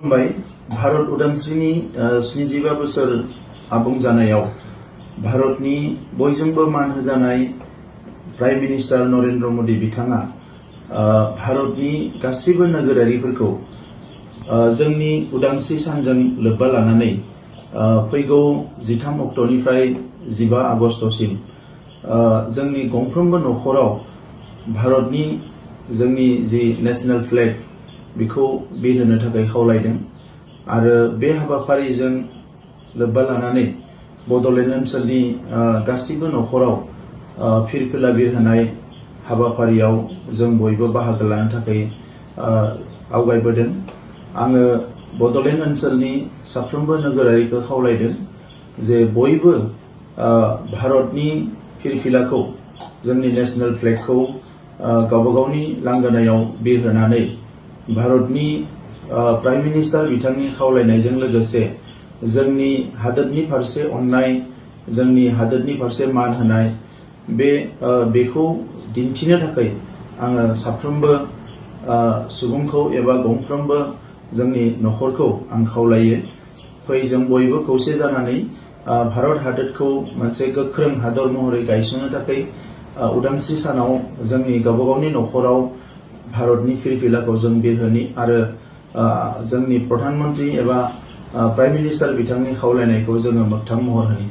खुलुमबाय। भारत उदांस्रिनि 75 बोसोर आबुं जानायाव भारतनि बयजोंबो मान होजानाय प्राइम मिनिस्टार नरेन्द्र मोदी बिथाङा भारतनि गासिबो नोगोरारिफोरखौ जोंनि उदांस्रि सानजों लोब्बा लानानै फैगौ 13 अक्ट'निफ्राय 15 आगस्तसिम जोंनि गंफ्रोमबो नखराव भारतनि जोंनि जि नेशनेल फ्लेग बेखौ बिरहोनो थाखाय खावलायदों आरो बे हाबाफारिजों लोब्बा लानानै बड'लेण्ड ओनसोलनि गासिबो नखराव फिरफिला बिरहोनाय हाबाफारियाव जों बयबो बाहागो लानो थाखाय आवगायबोदों। आङो बड'लेण्ड ओनसोलनि साफ्रोमबो नोगोरारिखौ खावलायदों जे बयबो भारतनि फिरफिलाखौ जोंनि नेशनेल फ्लेगखौ गावबा गावनि लांगोनायाव बिरहोनानै भारतनि प्राइम मिनिस्टार बिथांनि खावलायनायजों लोगोसे जोंनि हादोरनि फारसे अननाय, जोंनि हादोरनि फारसे मान होनाय बेखौ दिन्थिनो थाखाय आङो साफ्रोमबो सुबुंखौ एबा गंफ्रोमबो जोंनि नखरखौ आं खावलायो, फै जों बयबो खौसे जानानै भारत हादोरखौ मोनसे गोख्रों हादर महरै गायसननो थाखाय उदांस्रि सानाव जोंनि गावबा गावनि नखराव भारतनि फिरफिलाखौ जों बिरहोनि आरो जोंनि प्रधान मन्त्रि एबा प्राइम मिनिस्टार बिथांनि खावलायनायखौ जोङो मोगथां महर होनि।